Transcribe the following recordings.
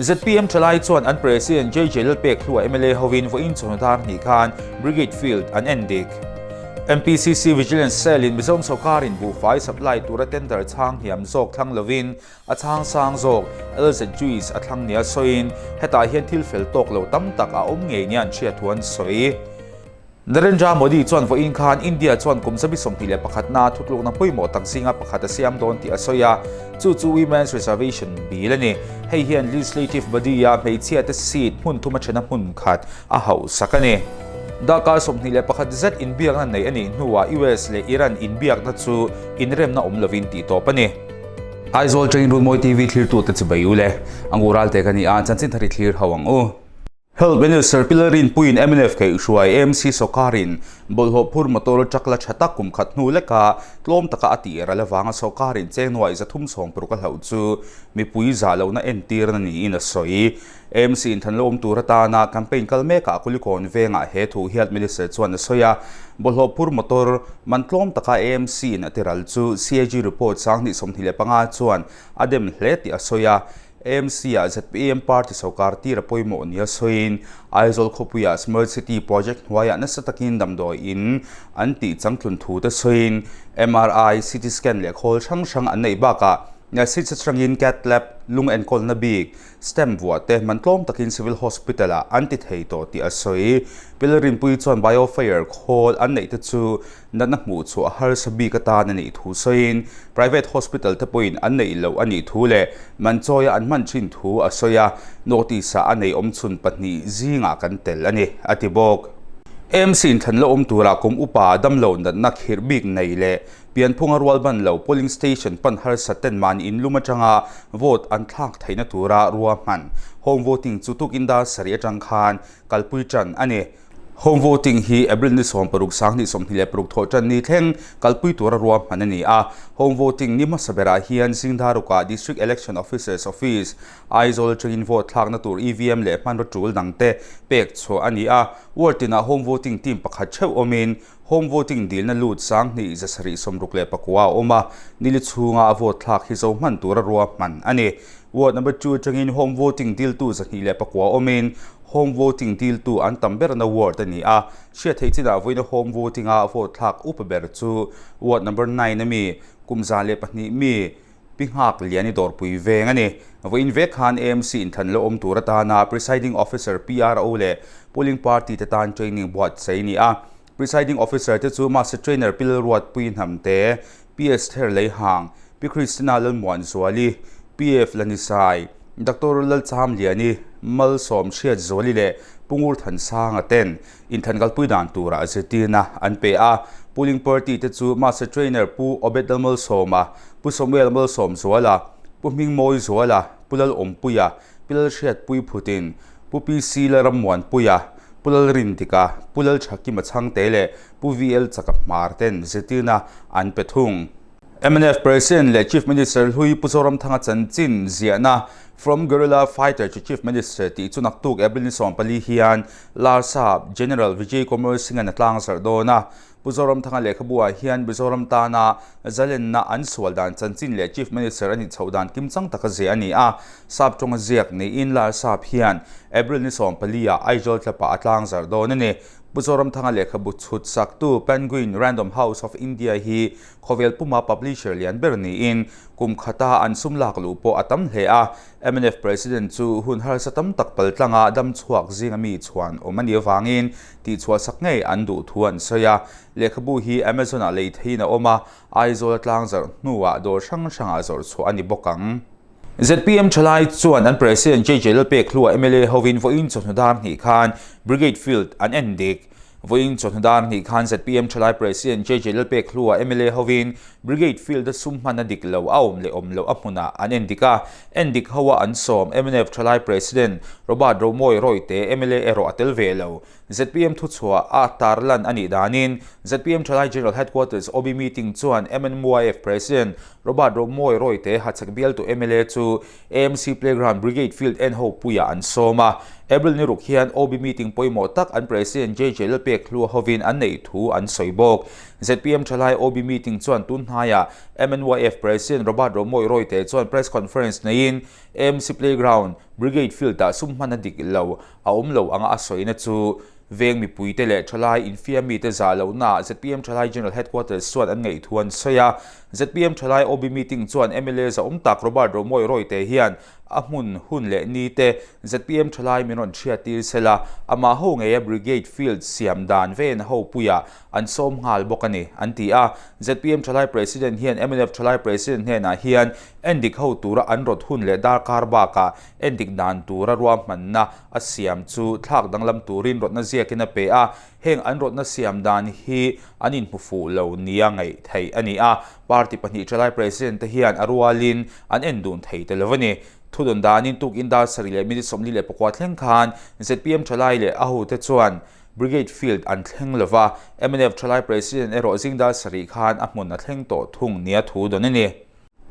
Zpm thalai chuan an President JJ Lalpekhlua mla hovin vawiin chawhnu dar hnih khan Brigade Field an en dik. MPCC Vigilance Cell in Mizoram sawrkarin buhfai supply tura tender chhang hniam zawk thlang lovin a chhang sang zawk LZ Juice a thlang nia sawiin hetah hian thil fel tawk lo tam tak a awm ngei nia an hriat thu an sawi. Narendra Modi chuan vawiin khan India chuan kum zabi 21 na thutlukna pawimawh tak zinga pakhat a siam dawn tih a sawi a, chu chu Women's Reservation Bill a ni. Hei hian Legislative Body-a hmeichhiate seat hmun thum a thena hmun khat a hauhsak a ni. Darkar 21 zet inbiakna nei a nih hnuah US leh Iran inbiakna chu inremna awm lovin tih tawp a ni. Aizawl atangin Runmawi TV thlirtute chu bei u le. A ngu ral te ka ni a, chanchin thar i thlir ho ang u. Health Minister Pi Lalrinpuiin mnf kaihhruai AMC sawrkarin bawlhhlawh phur motor truck la tha tak kum khat hnu leka tlawm taka a tih ral avanga sawrkarin cheng nuaih 360 a hlauh chu mipui zah lohna entirna niin a sawi. AMC inthan lo awm tur atana campaign kal mekah Kulikawn vengah he thu Health Minister chuan a sawi a. Bawlhhlawh phur motor man tlawm taka AMC in a ti ral chu CAG report 2025 chuan a dem hle tih a sawi a. AMC-ah zpm party sawrkar tir a pawimawh nia sawiin Aizawl khawpuiah Smart City project hnuaiah nasa takin damdawi in an tih changtlun thu te sawiin MRI, CT scan leh khawl hrang hrang an neih bakah Nasic atangin Cath Lab lung enkawlna bik stamp vuah te man tlawm takin Civil Hospital-ah an ti thei tawh tih a sawi. Pilrinpui chuan Biofire khawl an neih te chu Natna hmuh chhuah harsa bik atan a nih thu sawiin private hospital te pawhin an neih loh a nih thu leh man chawia an hman thin thu a sawi a, notice ah a nei awm chhun pahnih zingah kan tel a ni, a ti bawk. AMC inthlan la awm tura kum upa damlo natna khirh bik nei leh pianphunga rual ban lo polling station pan harsa ten mahni inlum atanga vote an thlak theihna tura ruahman home voting chu tukin dar sarih atang khan kalpui tan a ni. Home voting hi April ni 16 2026 thawh tan ni thleng kalpui tura ruahman a ni a. Home voting ni hmasa berah hian Zingdarukah District Election Officer's Office, Aizawl atangin vote thlakna tur EVM leh hmanraw tul dangte pek chhuah a ni a. Ward tinah home voting team pakhat theuh awmin home voting dilna lut 2769 a awm a, nili chhunga a vote thlak hi zo hman tura ruahman a ni. Ward number 2 atangin home voting diltu 209 awmin Home voting diltu an tam berna ward a ni a, hriat theih chinah vawiina home voting-a vote thlak upa ber chu ward number 9 a mi, kum 102 mi Pi Nghak Liani dawrpui veng a ni. Vawiin vek khan AMC inthlan la awm tur atana Presiding Officer, PRO, leh Polling Party te tan training buatsaih a ni a. Presiding Officer te chu Master Trainer Pi Lalruatpui Hnamte, Pi Esther Leihang, Pi Christina Lalmuanzuali, Pi F Lanisai, Doctor Lalchamliani, Malsawm Hriatzuali leh Pu Ngurthansanga ten inthlan kalpui dan turah zirtirna an pe a. Polling Party te chu Master Trainer Pu Obed Lalmalsawma, Pu Samuel Malsawmzuala, Pu Hmingmawizuala, Pu Lalawmpuia, Pi Lalhriatpui Phutin, Pu PC Lalrammuanpuia, Pu Lalrindika, Pu Lalthakima Chhangte leh Pu VL Chaka Hmar ten zirtirna an pe thung. Mnf President leh Chief Minister hlui Pu Zoramthanga chanchin ziahna From Guerrilla Fighter to Chief Minister tih chu naktuk April ni 14 hian Larsap General Vijay Kumar Singh-a'n a tlangzarh dawn a. Pu Zoramthanga lehkhabu-ah hian Mizoram tana zalenna an sual dan chanchin leh Chief Minister a nih chhoh dan kimchang taka ziah a ni a. Sap tawnga ziak niin Larsap hian April ni 14-ah Aizawl tlapah a tlangzarh dawn a ni. Pu Zoramthanga lehkhabu chhut saktu Penguin Random House of India hi khawvel puma publisher lian ber niin kum khata an sum lak luh pawh a tam hle a. Mnf President chu hun harsa tam tak paltlanga dam chhuak zinga mi chhuan awm a nih avangin tihchhuahsak ngei an duh thu an sawi a. Lehkhabu hi Amazon-ah lei theiin a awm a, Aizawl tlangzarh hnuah dawr hrang hrangah zawrh chhuah a ni bawk ang. Zpm thalai chuan an President JJ Lalpekhlua mla hovin vawiin chawhnu dar hnih khan Brigade Field an en dik. Vawiin chawhnu dar hnih khan zpm thalai President JJ Lalpekhlua mla hovin Brigade Field-a sum hman a dik lo a awm leh awm loh a hmunah an en dik a. En dik hoa an sawm mnf thalai President Robert Romawi Rawite mla erawh a tel ve lo. Zpm thuchhuah a tarlan a nih danin zpm thalai General Headquarters OB meeting chuan MNYF President Robert Romawi Rawite Hachhek bialtu mla chu AMC Playground Brigade Field en ho puiah an sawm a. April ni ruk hian OB meeting pawimawh tak an President JJ Lalpekhlua hovin an neih thu an sawi bawk. Zpm thalai OB meeting chuan tun hnaiah MNYF President Robert Romawih Royte chuan press conference neiin AMC Playground, Brigade Field-ah sum hman a dik lo a awm lo anga a sawina chu veng mipuite leh thalai infiamite zah lohnaah zpm thalai General Headquarters chuan an ngaih thu an sawi a. Zpm thalai OB meeting chuan mla zahawm tak Robert Romawih Royte hian A hmun hun leh ni te zpm thalai min rawn hriat tir sela, amah ho ngeia Brigade Field siam dan ven ho puiah an sawm nghal bawk a ni, an ti a. Zpm thalai President hian mnf thalai President hnenah hian endik ho tura an rawt hun leh darkar bakah endik dan tura ruahmanna a siam chu thlak danglam turin rawtna ziakin a pe a. Heng an rawtna siam dan hi an inhmu fuh lo nia ngaih theih a ni a, party pahnih thalai president te hian a rualin an en dun thei ta lo a ni. Thudawn danin tukin dar sarih leh minute 44 thleng khan zpm thalai leh a hote chuan Brigade Field an thleng lo va, mnf thalai president erawh zing dar sarih khan a hmun a thleng tawh thung nia thu dawn a ni.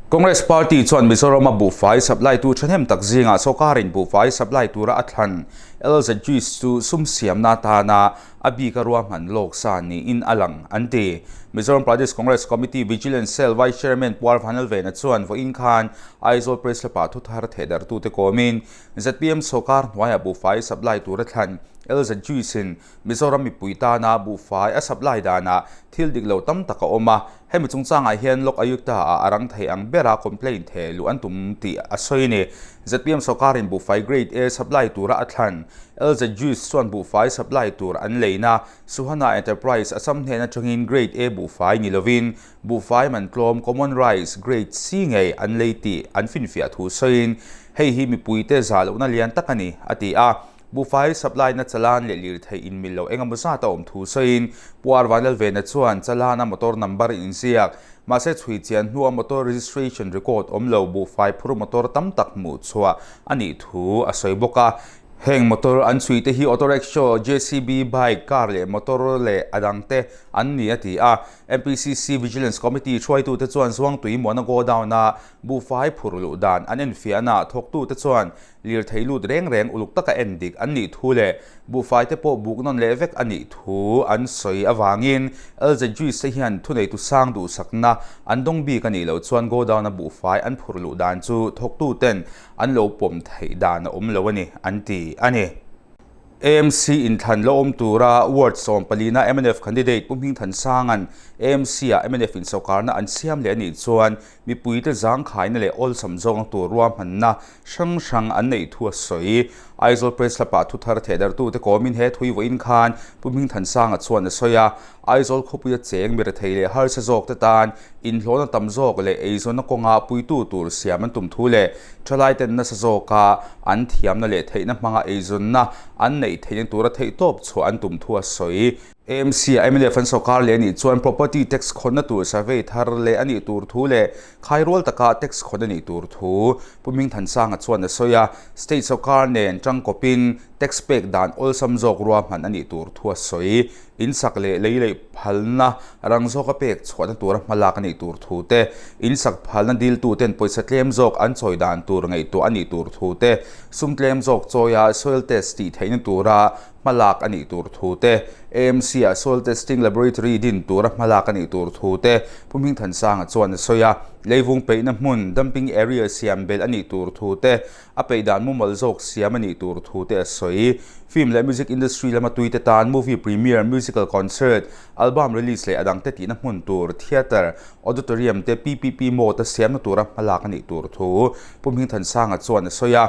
Congress Party chuan Mizorama buhfai supply tu thahnem tak zingah sawrkarin buhfai supply tura a thlan LZGs chu sum siamna atana a bika ruahman lawk sa niin a lang an ti. Mizoram Pradesh Congress Committee Vigilance Cell Vice Chairman Puar Vanlalvena chuan vawiin khan Aizawl Press Club-ah thuthar thehdarhtute kawmin zpm sawrkar hnuaiah buhfai supply tura thlan LZGs-in Mizoram mipui tana buhfai a supply danah thil dik lo tam tak a awm a, hemi chungchangah hian Lok Ayukta-ah a rang thei ang bera complaint theh luh an tum tih a sawi a ni. Zpm sawrkarin buhfai Grade A supply tura a thlan LZ Juice chuan buhfai supply tur an leina Suhana Enterprise Assam hnen atangin Grade A buhfai ni lovin buhfai man tlawm Common Rice Grade C ngei an lei tih an finfiah thu sawiin hei hi mipuite zah lohna lian tak a ni, a ti a. Buhfai supply na chalan leh lirthei inmil loh engemaw zat a awm thu sawiin Pu R Vanlalvena chuan chalana motor number inziak, mahse chhui chian hnua motor registration record awm lo buhfai phur motor tam tak hmuh chhuah a nih thu a sawi bawk a. Heng motor an chhui te hi auto rickshaw, JCB, bike, car leh motor leh a dang te an ni a ti a. MPCC Vigilance Committee hruaitute chuan Zuangtui Muana Godown-a buhfai phur luh dan an enfiahnaah thawktute chuan Lirthei lut reng reng uluk taka en dik an nih thu leh buhfai te pawh buk nawn leh vek a nih thu an sawi avangin LZGs te hian thuneitu sang duhsakna an dawng bik a nih loh chuan godown-a buhfai an phurh luh dan chu thawktu ten an lo pawm theih dan a awm lo a ni, an ti a ni. AMC inthlan la awm tura Ward 14-a mnf candidate Pu Hmingthansanga'n AMC-ah mnf insawrkarna an siam leh a nih chuan mipuite zangkhaina leh awlsam zawkna tur ruahmanna hrang hrang an neih thu a sawi. Aizawl Press Club-ah thuthar thehdarhtute kawmin he thui vawiin khan Pu Hmingthansanga chuan a sawi a, Aizawl khawpuia cheng mirethei leh harsa zawkte tan inhlawhna tam zawk leh eizawnna kawnga puitu tur siam an tum thu leh thalaiten nasa zawka an thiamna leh theihna hmanga eizawnna an neih theihna tura theihtawp chhuah an tum thu a sawi. AMC-ah mnf an sawrkar leh a nih chuan property tax khawnna tur survey thar leh a nih tur thu leh khairual taka tax khawn a nih tur thu Pu Hmingthansanga chuan a sawi a, state sawrkar nen tangkawpin tax pek dan awlsam zawk ruahman a nih tur thu a sawi. Insak leh lei leh phalna rang zawka pek chhuahna tura hmalak a nih tur thu te, insak phalna diltuten pawisa tlem zawk an chawi dan tur ngaihtuah a nih tur thu te, sum tlem zawk chawia soil test tih theihna tura hmalak a nih tur thu te, AMC-ah Soil Testing Laboratory din tura hmalak a nih tur thu te Pu Hmingthansanga chuan a sawi a. Leivung peihna hmun, dumping area, siam belh a nih tur thu te, a peih dan mumal zawk siam a nih tur thu te a sawi. Film leh music industry lama tuite tan movie premiere, musical concert, album release leh a dangte tihna hmun tur, theatre, auditorium te PPP mode a siamna tura hmalak a nih tur thu Pu Hmingthansanga chuan a sawi a.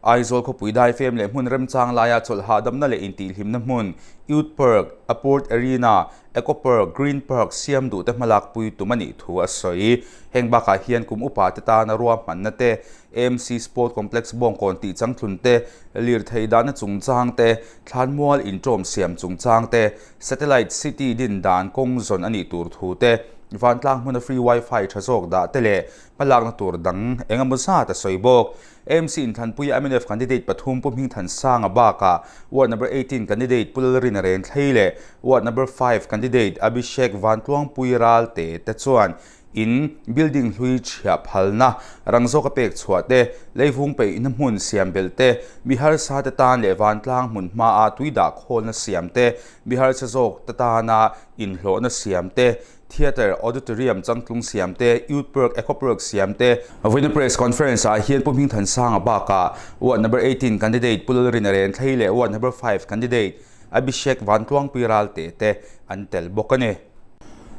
Aizawl khawpui daifem leh hmun remchang laia chawlh hahdamna leh intihhlimna hmun, Youth Park, Aport Arena, Eco Park, Green Park siam duhte hmalakpui tum a nih thu a sawi. Heng bakah hian kum upa te tana ruahmanna te, AMC Sport Complex bawngkawn tih changtlun te, lirthei dahna chungchang te, thlanmual inṭawm siam chungchang te, Satellite City din dan kawng zawn a nih tur thu te, vantlang hmuna free wifi tha zawk dah te leh hmalakna tur dang eng emaw zat a sawi bawk. AMC inthlanpuia mnf candidate pathum Pu Hmingthansanga bakah Ward Number 18 candidate Pu Lalrina Renthlei leh Ward Number 5 candidate Abhishek Vantluangpui Ralte te chuan In, building hlui chhiah phalna, rang zawka pek chhuah te, leivung peihna hmun siam belh te, mi harsa te tan leh vantlang hmun hmaa tui dah khawlna siam te, mi harsa zawk te tana inhlawhna siam te, theatre, auditorium changtlung siam te, youth park, eco park siam te. Vawiina press conference ah hian Pu Hmingthansanga bakah Ward Number 18 candidate Pu Lalrina Renthlei leh Ward Number 5 candidate Abhishek Vantluangpui Ralte te an tel bawk a ni.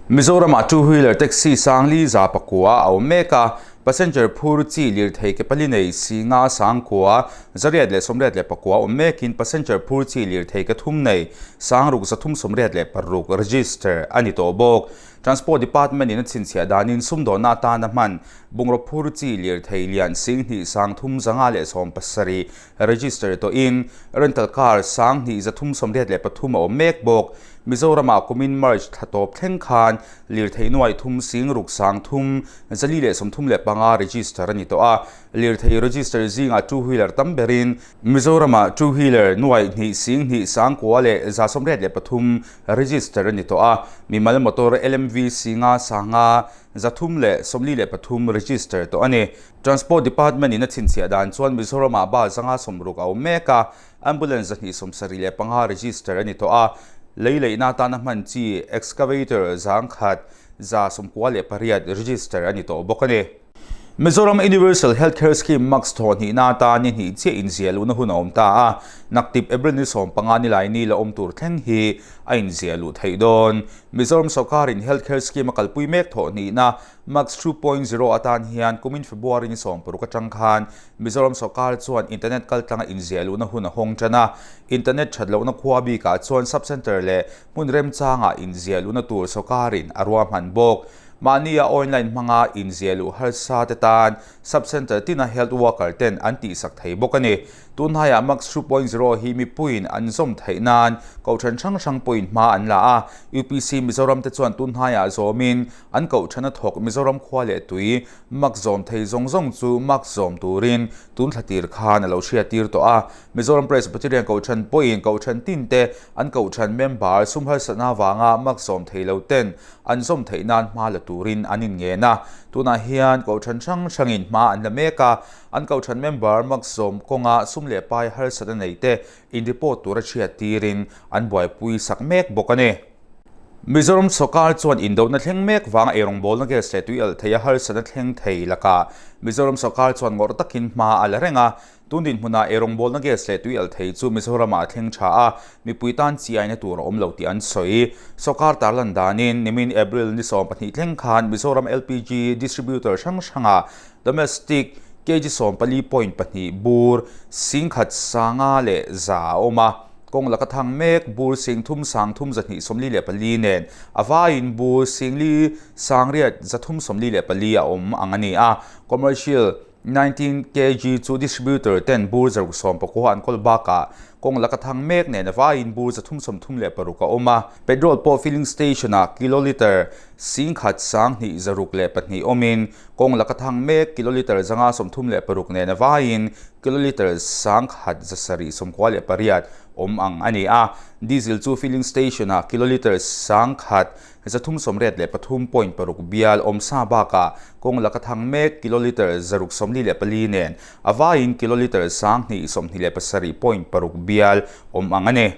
Mizoramah two wheeler taxi sang li za pakua a awm mek a, passenger phur chi lirthei ke pali nei si nga sang kua 886 awm mekin passenger phur chi lirthei ke thum nei sang ruk 336 register a ni tawh bawk. Transport Department in a chhinchhiah danin sumdawnna atana hman bungraw phur chi lirthei lian 2000 317 register tawhin rental car 2383 a awm mek bawk. Mizoramah kumin March thla tawp thleng khan lirthei nuai thum sing ruk sang thum 435 register a ni tawh a, lirthei register zingah two wheeler tam berin Mizoramah two wheeler nuai hnih sing hnih sang kua leh 183 register a ni tawh a, mimal motor LMV singa sanga 343 register tawh a ni. Transport Department in a chhinchhiah dan chuan Mizoramah bus 160 a awm mek a, Ambulance 275 register a ni tawh a, lei leihna atana hman chi excavator 1,198 register a ni tawh bawk a ni. Mizoram Universal Health Care Scheme Max thawh hnihna atan ni hnih chiah inziah luhna hun a awm ta a, naktip April ni 15 ni lai ni la awm tur thleng hi a inziah luh theih dawn. Mizoram sawrkarin Health Care Scheme a kalpui mek thawh hnihna Max 2.0 atan hian kumin February ni 16 atang khan Mizoram sawrkar chuan internet kaltlanga inziah luhna hun a hawng tan a, internet that lohna khua bikah chuan sub-centre leh hmun remchangah inziah luhna tur sawrkarin a ruahman bawk. Mahnia online hmanga inziah luh harsa te tan sub-centre tina health worker ten an tihsak thei bawk a ni. Tunhnaiah Max 2.0 hi mipuiin an zawm theih nan kohhran hrang hrang pawhin hma an la a, UPC Mizoram te chuan tunhnaiah zawmin an kohhrana thawk Mizoram khua leh tui Mak zawm thei zawng zawng chu mak zawm turin tun thla tir khan a lo hriat tir tawh a. Mizoram Presbyterian Kohhran pawhin Kohhran tin te an Kohhran member sum harsatna avanga mak zawm thei lo ten an zawm theih nan hma la turin an inngen a. Tunah hian Kohhran hrang hrangin hma an la mek a, an Kohhran member mak zawm kawnga sum leh pai harsatna nei te in report tura hriat tirin an buaipui sak mek bawk a ni. Mizoram sawrkar chuan indona thleng mek vanga eirawngbawlna gas leh tui alh thei a harsatna thleng thei lakah Mizoram sawrkar chuan ngawrh takin hma a la reng a. Tun dinhmunah eirawngbawlna gas leh tui alh thei chu Mizoramah a thleng tha a, mipui tan chiaina tur a awm lo tih an sawi. Sawrkar tarlan danin nimin April ni 12 thleng khan Mizoram LPG distributor hrang hrangah domestic kg 14.2 bur 10,000 sanga leh za a awm a. Kawng laka thang mek bur 3 3 244 nen a vaiin bur 4 9 344 a awm ang a ni a. Commercial 19 kg chu distributor ten bur 619 an kawl bakah kawng laka thang mek nen a vaiin bur 336 a awm a. Petrol pawh filling station ah kilolitre 1,000 2,602 awmin kawng laka thang mek kilolitre 136 nen a vaiin kilolitre 1,798 awm ang a ni a. Diesel chu filling station ah kilolitre 1,383.6 bial awm sa bakah kawng laka thang mek kilolitre 644 nen a vaiin kilolitre 2,027.6 bial awm ang a ni.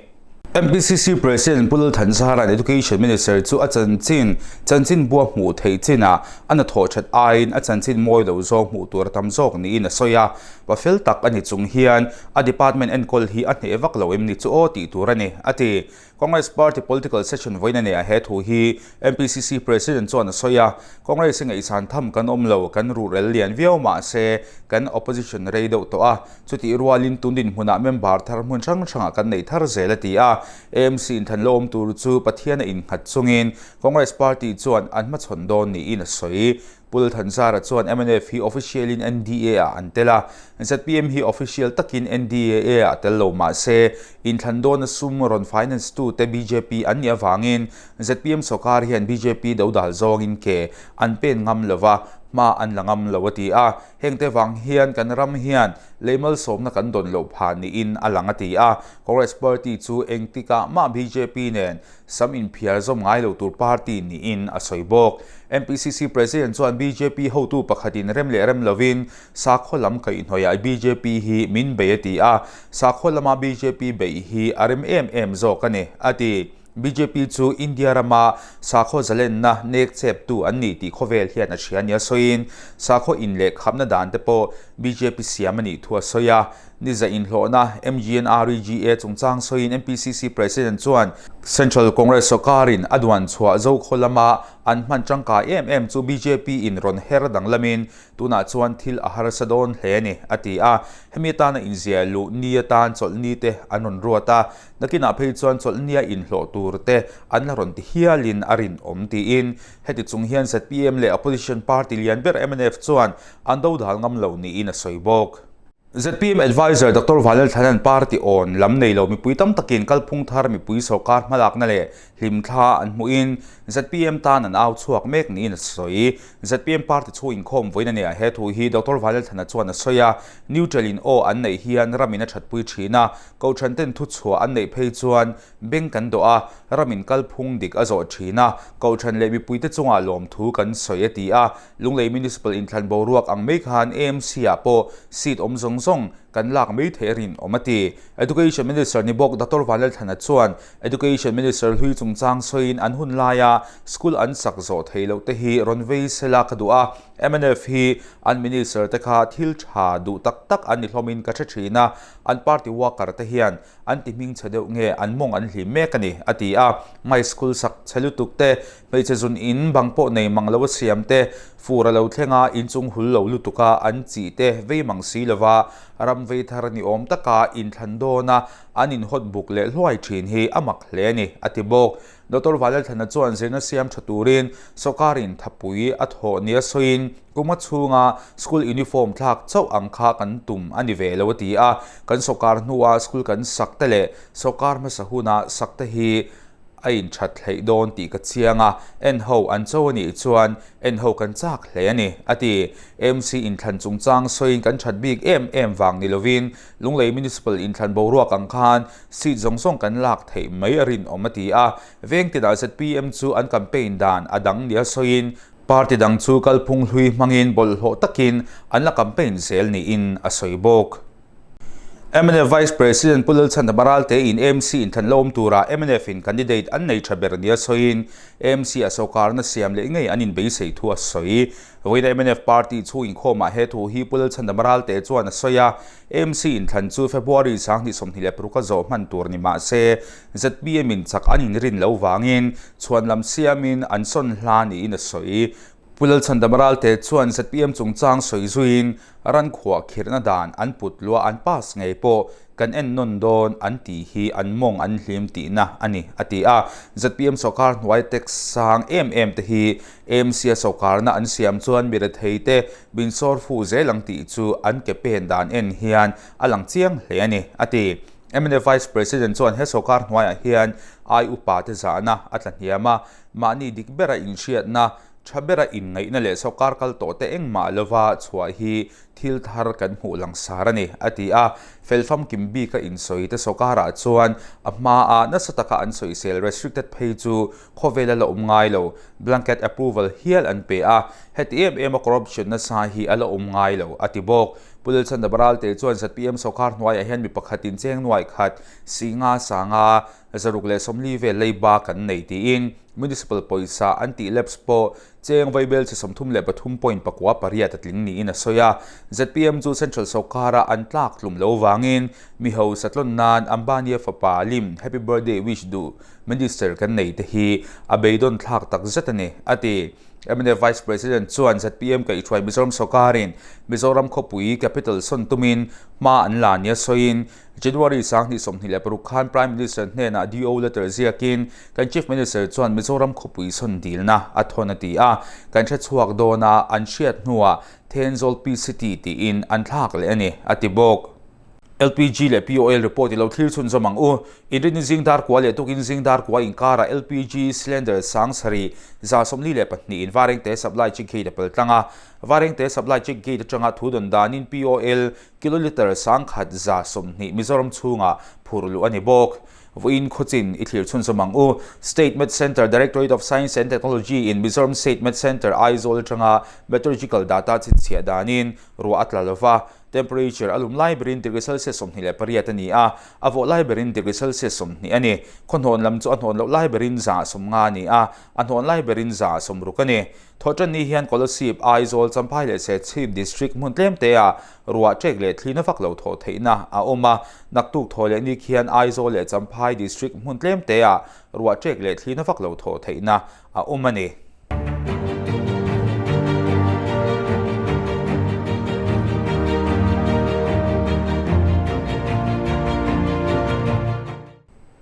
MPCC President Pu Lalthanzara'n Education Minister chu a chanchin chanchinbua hmuh theih chinah a hnathawh that aiin a chanchin mawi lo zawng hmuh tur a tam zawk niin a sawi a. Pa fel tak a ni chung hian a department enkawl hi a hneh vak lo em ni chu aw tih tur a ni, a ti. Congress Party Political Session vawiin a nei a, he thu hi MPCC President chuan a sawi a. Congress hi ngaihsan tham kan awm lo, kan ruhrel lian viau mah se kan opposition rei deuh tawh a. Chutih rualin tun dinhmunah member thar hmun hrang hrangah kan nei thar zel a ti a. AMC inthan lo awm tur chu Pathian a innghat chungin Congress Party chuan an hmachhawn dawn niin a sawi. Pu Lalthanzara chuan mnf hi official-in NDA-ah an tel a, zpm hi official takin NDA-ah tel lo mah se inthlan dawna sum rawn finance tute bjp an nih avangin zpm sawrkar hian bjp dodal zawngin ke an pen ngam lo va. hma an la ngam lo a ti a. Hengte vang hian kan ram hian lei malsawmna kan dawn loh phah niin a lang a ti a. Congress party chu engtikah mah bjp nen sam inphiar zawm ngai lo tur party niin a sawi bawk. MPCC President chuan bjp hotu pakhatin rem leh rem lovin sakhaw lam kaihhnawihah bjp hi min bei a ti a, sakhaw lama bjp beih hi a rem em em zawk a ni a ti. Bjp chu India rama sakhaw zalenna nek cheptu an ni tih khawvel hian a hria nia sawiin sakhaw inlehkhapna dan te pawh bjp siam a nih thu a sawi a. Niza inhlawhna MGNREGA chungchang sawiin MPCC President chuan Central Congress sawrkarin a duan chhuah Zokhaw lama an hman tangkai em em chu bjp in rawn her danglamin tunah chuan thil a harsa dawn hle a ni, a ti a. Hemi atana inziah luh ni atan chawlhni te an rawn ruat a, nakinah phei chuan chawlhnia inhlawh tur te an la rawn ti hialin a rinawm tiin heti chung hian zpm leh opposition party lian ber mnf chuan an dodal ngam lo niin a sawi bawk. Zpm Adviser Doctor Vanlalthlanan party awn lam nei lo mipui tam takin kalphung thar mipui sawrkar hmalakna leh hlimthla an hmuhin zpm tan an au chhuak mek niin a sawi. Zpm party chhung inkhawm vawiin a nia he thu hi Doctor Vanlalthlana chuan a sawi a, neutral in aw an neih hian ramin a thatpui thin a, kohhran ten thuchhuah an neih phei chuan beng kan dawh a, ramin kalphung dik a zawh thin a, kohhran leh mipuite chungah lawmthu kan sawi a ti a. Lunglei Municipal inthlan boruak ang mai khan AMC-ah pawh seat awm zawng zawng kan lak mai theih a rinawm a ti. Education Minister ni bawk Doctor Vanlalthlana chuan Education Minister hlui chungchang sawiin an hun laia school an sak zawh theih loh te hi rawn vei sela ka duh a, mnf hi an Minister te kha thil tha duh tak tak an ni hlawmin ka hre thin a, an party worker te hian an ti hming chhe deuh nge an mawng an hlim mek a ni, a ti a. High school sak chhe lutuk te, hmeichhe zun in bang pawh nei mang lo a siam te, fur a lo thleng a, inchung hul lo lutuk a an chih te vei mang si lova ram vei thar ni awm taka inthlan dawn a an inhawt buk leh hluai thin hi a mak hle a ni, a ti bawk. Doctor Vanlalthlana chuan zirna siam tha turin sawrkarin thapui a thawh nia sawiin, Kuma chhunga school uniform thlak chauh ang kha kan tum a ni ve lo a ti a, kan sawrkar hnua school kan sak te leh sawrkar hmasa huna sak te hi a inthat hleih dawn tih ka chiang a, en ho an cho a nih chuan en ho kan chak hle a ni, a ti. MC inthlan chungchang sawiin kan that bik em em vang ni lovin Lunglei Municipal inthlan boruak ang khan seat zawng zawng kan lak theih mai a rinawm a ti a, veng tinah zpm chu an campaign dan a dang nia sawiin Party dang chu kalphung hlui hmangin bawlhhlawh takin an la campaign zel niin a sawi bawk. Mnf Vice President Pu Lalchhana Baralte in AMC inthlan la awm turah mnf in candidate an nei tha ber nia sawiin AMC a sawrkarna siam leh ngei an inbeisei thu a sawi. Vawiina mnf party chhung inkhawmah he thu hi Pu Lalchhana Baralte chuan a sawi a, AMC inthlan chu February 2026 a zawh hman tur ni mah se zpm in chak an inrin lo vangin chhuan lam siamin an sawn hla niin a sawi. Pu Lalchhandam Ralte chuan zpm chungchang sawi zuiin ran khuah khirhna dan an put luah an pass ngei pawh kan en nawn dawn an tih hi an mawng an hlim tihna a ni, a ti a. Zpm sawrkar hnuai tax sang em em te hi AMC-a sawrkarna an siam chuan mi rethei te min sawr fuh zel ang tih chu an ke pen dan en hian a lang chiang hle a ni, a ti. Mnf Vice President chuan he sawrkar hnuaiah hian ai upa te zahna a tla hniam a, mahni dik bera inhriatna, tha bera inngaihna leh sawrkar kal tawh te engmah lova chhuah hi thil thar kan hmuh langsar a ni, a ti a. Fel famkim bika insawi te sawrkarah chuan a hmaa nasa taka an sawisel restricted phei chu khawvela la awm ngai lo, blanket approval hial an pe a, heti em em a corruption nasa hi a la awm ngai lo, a ti bawk. Pu Lalchhandam Ralte chuan zpm sawrkar hnuaiah hian mi pakhatin cheng nuai khat singa sanga 640 vel leiba kan nei tiin Municipal pawisa an tih lapse pawh cheng vaibel chi 33.98 a tling niin a sawi a. Zpm chu Central sawrkara an tlak tlum lo vangin mi hausa tlawn nan Ambani-a fapa lim Happy Birthday wish duh Minister kan nei te hi a beidawn thlak tak zet a ni, a ti. Mnf Vice President chuan zpm kaihhruai Mizoram sawrkarin Mizoram khawpui capital sawn tumin hma an la nia sawiin January 2026 khan Prime Minister hnenah DO letter ziakin kan Chief Minister chuan Mizoram khawpui sawn dilna a thawn a ti a, kan hre chhuak dawn a, an hriat hnuah Thenzawl Peace City tiin an thlak leh a ni, a ti bawk. LPG leh POL report i lo thlir chhunzawm ang u. Inrinni zing dar kua leh tukin zing dar kua inkarah LPG cylinder 74,042 in Varengte supply chi gate a pal tlang a. Varengte Supply Check Gate atanga thu dawn danin POL kilolitre 1120 Mizoram chhungah phurh luh a ni bawk. Vawiin khawchin i thlir chhunzawm ang u. State Met Centre Directorate of Science and Technology in Mizoram State Met Centre Aizawl atanga meteorological data chhinchhiah danin ruah a tla lova, temperature a lum lai berin degree Celsius 28 a ni a, a vawh lai berin degree Celsius 20 a ni. Khawhnawn lam chu a hnawn loh lai berin 150 a ni a, a hnawn lai berin 60 a ni. Thawhṭanni hian Kolasib, Aizawl, Champhai leh Serchhip District hmun tlemtea ruah ṭek leh thlina vak lo thawh theihna a awm a. Naktuk thaw leh ni khian Aizawl leh Champhai District hmun tlemtea ruah ṭek leh thlina vak lo thawh theihna a awm a ni.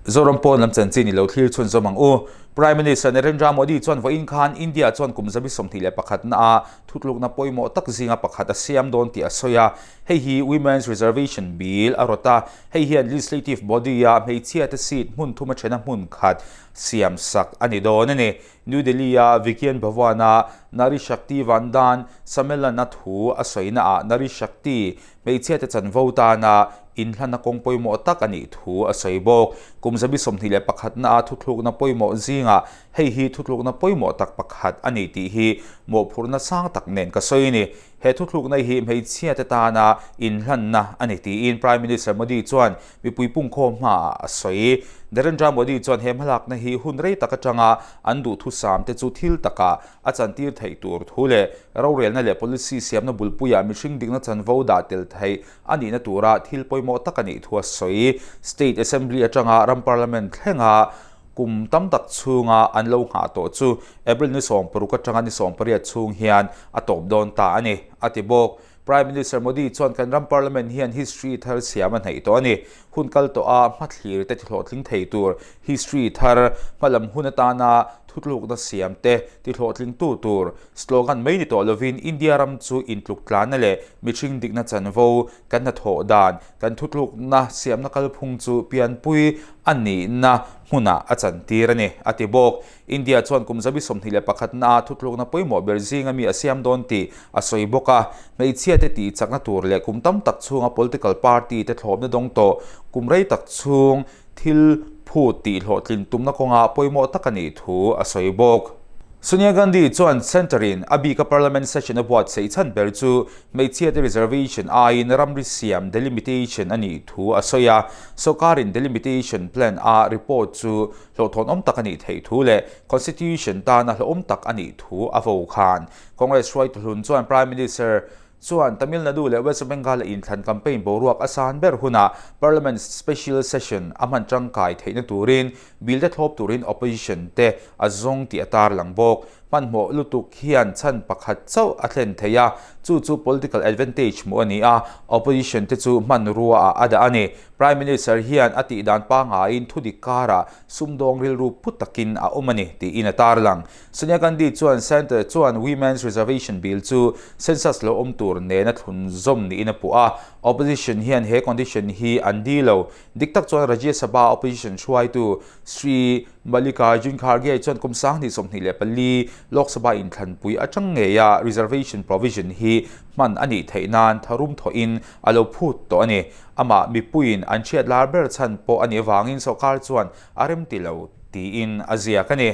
Zoram pawn lam chanchin i lo thlir chhunzawm ang u. Prime Minister Narendra Modi chuan vawiin khan India chuan kum 21 naah thutlukna pawimawh tak zinga pakhat a siam dawn tih a sawi a. Hei hi Women's Reservation Bill a rawt a, hei hian Legislative Body-a hmeichhiate seat hmun thuma thena hmun khat siam sak a ni dawn a ni. New Delhi-a Vigyan Bhavan-a Nari Shakti Vandan Sammelan-a thu a sawinaah Nari Shakti Hmeichhiate chanvo tana inhlanna kawng pawimawh tak a nih thu a sawi bawk. Kum 21 na-a thuthlukna pawimawh zingah hei hi thuthlukna pawimawh tak pakhat a ni tih hi mawhphurhna sang tak nen ka sawi a ni. He thuthlukna hi hmeichhiate tana inhlanna a ni tiin Prime Minister Modi chuan mipui pungkhawm hmaah a sawi. Narendra Modi chuan he hmalakna hi hun rei tak atanga an duhthusamte chu thil takah a chantir theih tur thu leh rorelna leh policy siamna bulpuiah mihring dikna chanvo dah tel theih a nihna tura thil pawimawh tak a nih thu a sawi. State Assembly atanga ram Parliament thlenga kum tam tak chhunga an lo nghah tawh chu April ni 16 atanga ni 18 chhung hian a tawp dawn ta a ni, a ti bawk. Prime Minister Modi chuan kan ram Parliament hian history thar siam a hnaih tawh a ni. Hun kal tawh a hmathlir te tihlawhtling thei tur history thar hmalam hun atana thutlukna siam te tihlawhtlingtu tur slogan mai ni tawh lovin India ram chu intluk tlanna leh mihring dikna chanvo kan hnathawh dan kan thutlukna siamna kalphung chu pianpui a nihna hmunah a chantir a ni, a ti bawk. India chuan kum 21 naah thutlukna pawimawh ber zinga mi a siam dawn tih a sawi bawk a. Hmeichhiate tih chakna tur leh kum tam tak chhunga political party te thlawpna dawng tawh kum rei tak chhung thil phut tih hlawhtlin tumna kawnga pawimawh tak a nih thu a sawi bawk. Sonia Gandhi chuan Centre-in a bika Parliament session a buatsaih chhan ber chu hmeichhiate reservation aiin ramri siam delimitation a nih thu a sawi a. Sawrkarin delimitation plan a report chu hlawhthawnawm tak a nih theih thu leh Constitution tana hlawhawm tak a nih thu a vo khan. Congress hruaitu hlun chuan Prime Minister chuan Tamil Nadu leh West Bengal-a inthlan campaign boruak a san ber hunah Parliament special session a hman tangkai theihna turin bill te thlawp turin opposition te a zawng tih a tarlang bawk. Hmanhmawh lutuk hian chhan pakhat chauh a thlen thei a, chu chu political advantage hmuh a ni a, opposition te chu hmanrua ah a dah a ni. Prime Minister hian a tih dan pangaiin thudik karah sumdawng rilru pu takin a awm a ni tiin a tarlang. Sonia Gandhi chuan Centre chuan Women's Reservation Bill chu census lo awm tur nena thlunzawm niin a puh a, opposition hian he condition hi an dil lo. Dik tak chuan Rajya Sabha opposition hruaitu Shri Mallikarjun Kharge chuan kum 2024 Lok Sabha inthlanpui atang ngeia reservation provision hi hman a nih theih nan tharum thawhin a lo phut tawh a ni. Amah mipuiin an hriat lar ber chhan pawh a nih avangin sawrkar chuan a remti lo tiin a ziak a ni.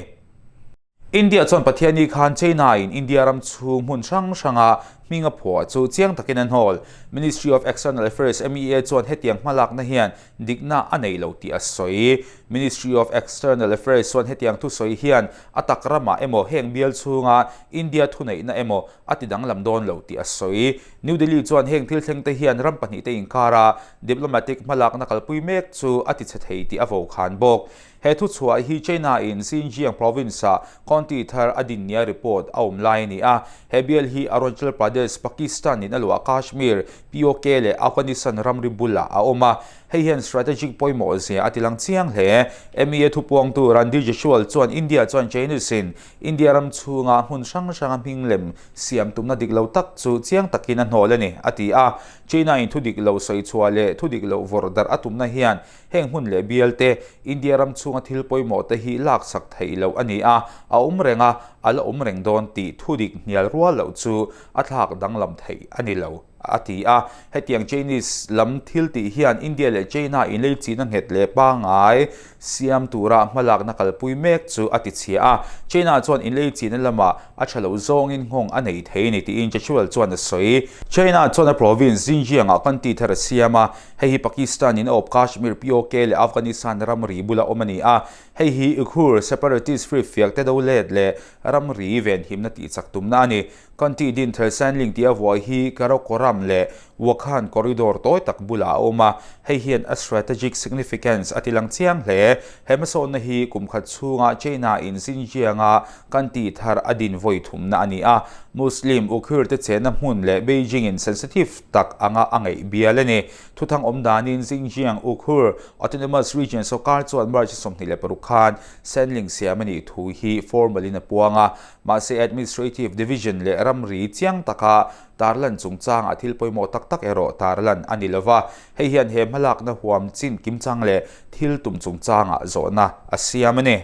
India chuan Pathianni khan China-in India ram chhung hmun hrang hranga hming a phuah chu chiang takin a hnawl. Ministry of External Affairs, MEA, chuan hetiang hmalakna hian dikna a nei lo tih a sawi. Ministry of External Affairs chuan hetiang thusawi hian a tak ramah emaw heng bial chhunga India thuneihna emaw a ti danglam dawn lo tih a sawi. New Delhi chuan heng thil thleng te hian ram pahnih te inkara diplomatic hmalakna kalpui mek chu a ti chhe thei tih a vokhan bawk. He thuchhuah hi China-in Xinjiang province-ah county thar a din nia report a awm lai a ni a. He bial hi Arunachal Pradesh, Pakistan-in a luah Kashmir, POK leh Afghanistan ramri bulah a awm a. Hei hian strategic pawimawh zia a tilang chiang hle. MEA thupuangtu Randy Jaiswal chuan India chuan Chinese-in India ram chhunga hmun hrang hranga hming lem siam tumna dik lo tak chu chiang takin a hnawl a ni, a ti a. China-in thu dik lo sawi chhuah leh thu dik loh vawrh darh a tumna hian heng hmun leh bial te, India ram chhunga thil pawimawh te hi laksak theih loh a ni a, a awm reng a, a la awm reng dawn tih thu dik hnial rual loh chu a thlak danglam theih a ni lo, a ti a. Hetiang Chinese lam thil tih hian India leh China inleichihna nghet leh pangngai siam tura hmalakna kalpui mek chu a ti chhia a. China chuan inleichihna lamah a tha lo zawngin nghawng a nei thei a ni tiin Jaiswal chuan a sawi. China chuan a province Xinjiang-ah kan tih thar a siam a, hei hi Pakistan-in a awp Kashmir, POK leh Afghanistan ramri bula awm a ni a. Hei hi Uighur separatist free fiak te do let leh ramri venhimna tihchak tumna a ni. County din Thelsanling tia vuai hi Karakoram leh Wakhan corridor tawi tak bulah a awm a, hei hian a strategic significance a tilang chiang hle. He hmasawnna hi kum khat chhunga China-in Xinjiang-a county thar a din vawi thumna a ni a, Muslim Uighur te chenna hmun leh Beijing-in sensitive tak anga a ngaih bial a ni. Thuthang awm danin Xinjiang Uighur Autonomous Region sawrkar chuan March 26 khan Sanling siam a nih thu hi formal-in a puang a, Mahse Administrative Division leh ramri chiang taka tarlan chungchangah thil pawimawh tak tak erawh tarlan a ni lova, hei hian he hmalakna huam chin kimchang leh thil tum chungchangah zawhna a siam a ni.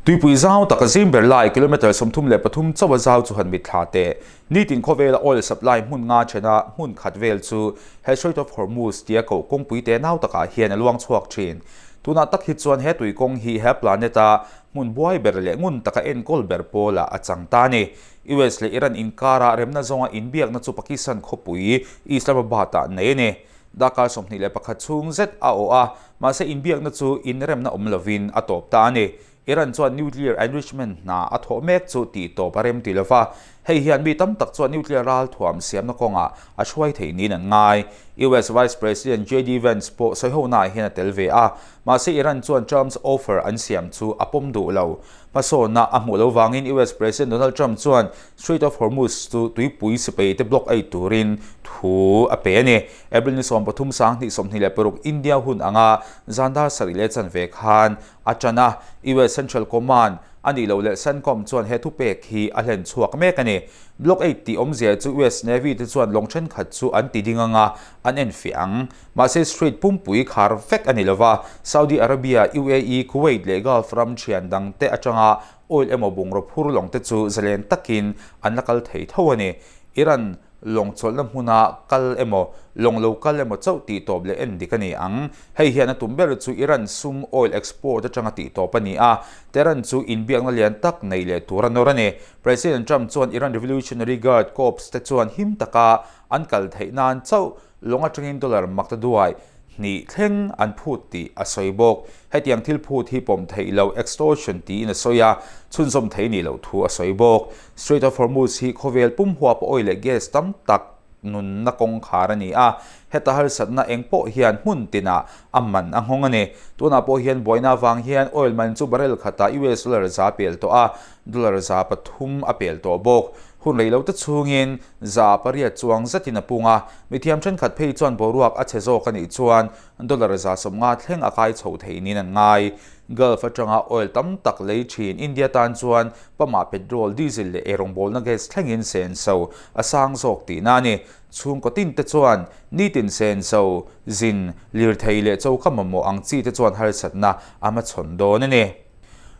Tuipui zau taka zim ber lai kilometre 33 chauha zau chu han mitthla teh. Nitin khawvela oil supply hmun nga thena hmun khat vel chu he Strait of Hormuz tia koh kawngpui te nau takah hian a luang chhuak thin. Tunah tak hi chuan he tui kawng hi he planet-a hmun buai ber leh ngun taka enkawl ber pawlah a chang ta a ni. US leh Iran inkara remna zawnga inbiakna chu Pakistan khawpui Islamabad-ah nei a ni. Darkar 21 chhung zet a awh a, mahse inbiakna chu inremna awm lovin a tawp ta a ni. Iran chuan nuclear enrichment hna a thawh mek chu tih tawp a rem ti lo va, hei hian mi tam tak chuan nuclear ralthuam siamna kawngah a hruai thei niin an ngai. US Vice President JD Vance pawh sawihonaah hian a tel ve a, mahse Iran chuan Trump's offer an siam chu a pawm duh lo. Hmasawnna a hmuh lo vangin US President Donald Trump chuan Strait of Hormuz chu tuipui sipai te block ei turin thu a pe a ni. April ni 13 sang 26 India hun anga zan dar sarih leh chanve khan a ṭan a, US Central Command a nih loh leh CENTCOM chuan he thupek hi a hlen chhuak mek a ni. Block 8 tih awmzia chu US Navy te chuan lawng ṭhenkhat chu an ti ding ang a, an enfiah ang. Mahse Strait pumpui khar vek a ni lo va, Saudi Arabia, UAE, Kuwait leh Gulf ram ṭhian dangte aṭanga oil emaw bungraw phur lawng te chu zalen takin an la kal thei tho a ni. Iran lawng chawlhna hmuna kal emaw, lawng lo kal emaw chauh tih tawp leh en dik a ni ang. Hei hian a tum ber chu Iran sum oil export atanga tih tawp a ni a, Tehran chu inbiakna lian tak nei leh tur a nawr a ni. President Trump chuan Iran Revolutionary Guard Corps te chuan him taka an kal theih nan chauh lawng atangin dollar mak ta duai hnih thleng an phut tih a sawi bawk. Hetiang thil phut hi pawm theih loh extortion tiin a sawi a, chhunzawm thei nih loh thu a sawi bawk. Strait of Hormuz hi khawvel pum huap oil leh gas tam tak nunna kawngkhar a ni a, heta harsatna eng pawh hian hmun tinah a man a nghawng a ni. Tunah pawh hian buaina avang hian oil man chu barrel khatah US dollar za pel tawh a, dollar 300 a pel tawh bawk. Hun rei lo te chhungin 800 chuang zetin a pung a, mithiam thenkhat phei chuan boruak a chhe zawk a nih chuan dollar 50 thleng a kai chho thei niin an ngai. Gulf atanga oil tam tak lei thin India tan chuan pump-ah petrol, diesel leh eirawngbawlna gas thlengin senso a sang zawk tihna a ni. Chhungkaw tin te chuan nitin senso, zin, lirthei leh choka mamawh ang chi te chuan harsatna a hmachhawn dawn a ni.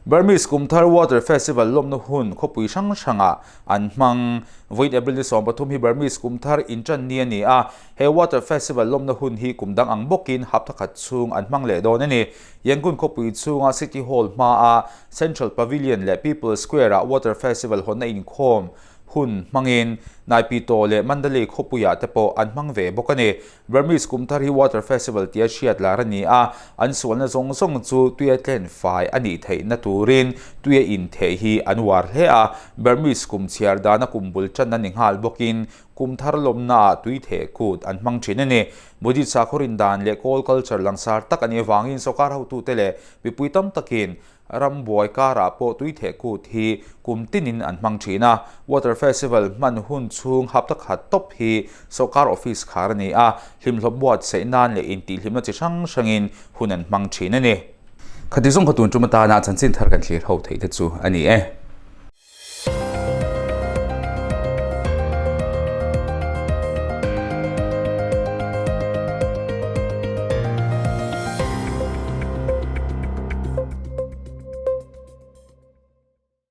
Burmese Kumthar Water Festival lawmna hun khawpui hrang hrangah an hmang. Vawiin April ni 13 hi Burmese Kumthar inṭan ni a ni a, he Water Festival lawmna hun hi kum dang ang bawkin hapta khat chhung an hmang leh dawn a ni. Yangon khawpui chhunga City Hall hmaa Central Pavilion leh People's Square-ah Water Festival hawnna inkhawm hun hmangin Naypyidaw leh Mandalay khawpuiah te pawh an hmang ve bawk a ni. Burmese Kumthar hi Water Festival tia hriat lar a ni a, an sualna zawng zawng chu tuia tlen fai a nih theihna turin tuia intheh hi an uar hle a. Burmese kum chhiar dana kum bul tan a ni nghal bawkin Kumthar lawmnaah tui theh kut an hmang thin a ni. Buddhist sakhaw rin dan leh Kawl culture langsar tak a nih avangin sawrkar hotute leh mipui tam takin Ram buai karah pawh tui theh kut hi kum tinin an hmang thin a. Water Festival hman hun chhung hapta khat tawp hi sawrkar office khar a ni a, hlimhlawp buatsaih nan leh intihhlimna chi hrang hrangin hun an hmang thin a ni. Khati zawng kha tun tum atana chanchin thar kan thlir ho theih te chu a ni e.